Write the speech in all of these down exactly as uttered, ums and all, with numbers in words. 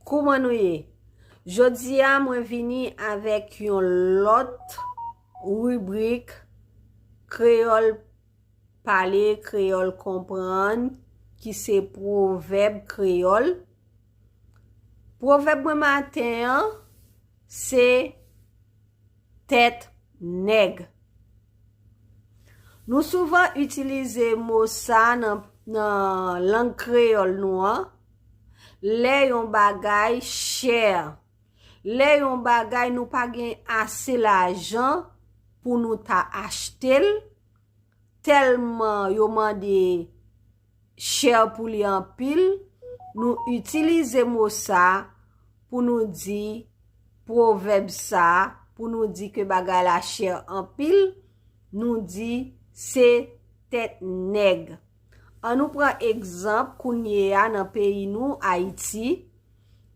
Kouman nou ye? Jodi a, mwen vini avèk yon lòt ribrik Kreyòl pale, Kreyòl konprann, ki se pwovèb kreyòl. Pwovèb mwen maten an, se tèt nèg. Nou souvan itilize mo sa nan, nan lang kreyòl nou an, lè yon bagay chè, lè yon bagay nou pa gen ase lajan pou nou ta achte l, tèlman yo mande chè pou li anpil, nou itilize mo sa pou nou di pwovèb sa, pou nou di ke bagay la chè anpil, nou di se tèt nèg. An nou pran egzanp kounye a nan peyi nou, Ayiti.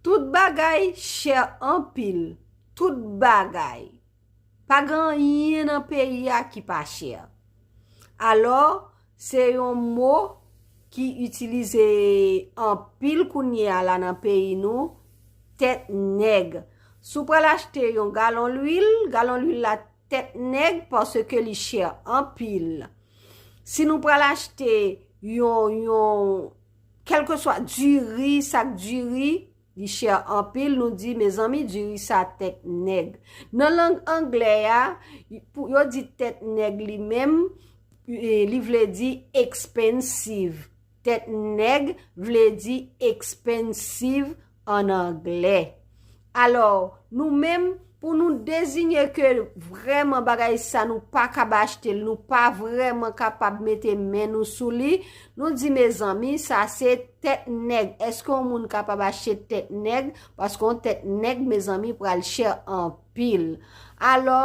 Tout bagay chè anpil. Tout bagay. Pa gen anyen nan peyi a ki pa chè. Alò, se yon mo ki itilize anpil kounye a la nan peyi nou, tèt nèg. Si w pral achte yon galon lwil, galon lwil la tèt nèg paske li chè anpil. Si nou pral achte yon, yon, kèlkeswa diri, sak diri, li chè anpil, nou di, mezanmi, diri sa tèt nèg. Nan lang anglè a, pou yo di tèt nèg li menm, e, li vle di expensive. Tèt nèg vle di expensive an anglè. Alò, nou menm, pou nou deziye ke vrèman bagay sa nou pa kab achte l, nou pa vrèman kapab mete men nou sou li, nou di, mezanmi, sa se tèt nèg. Èske yon moun kapab achte tèt nèg? Paske yon tèt nèg, mezanmi, pral chè anpil. Alò,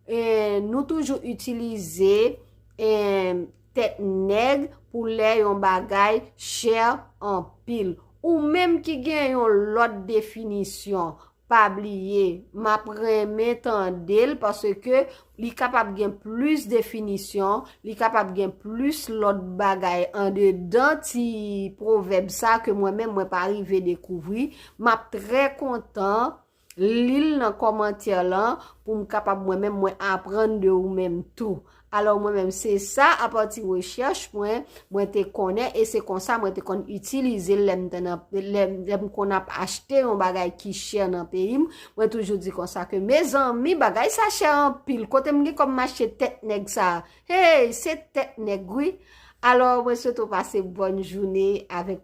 e, nou toujou itilize, e, tèt nèg pou lè yon bagay chè anpil. Ou menm ki gen yon lòt definisyon, pa bliye, m ap renmen tande l paske li kapab gen plis definisyon, li kapab gen plis lòt bagay andedan ti pwovèb sa ke mwen menm mwen pa rive dekouvri. M ap trè kontan li l nan kòmantè lan pou m kapab mwen menm mwen aprann de ou menm tou. Alò mwen menm se sa, apati rechèch mwen, mwen te konnen e se konsa mwen te konn itilize l lè m te nan, lè, lè m konn ap achte yon bagay ki chè nan peyi m. Mwen toujou di konsa ke mezanmi bagay sa chè anpil, kote m gen kòb m achte tèt nèg sa? Hey, se tèt nèg wi. Alò mwen swete w pase bòn jounen avèk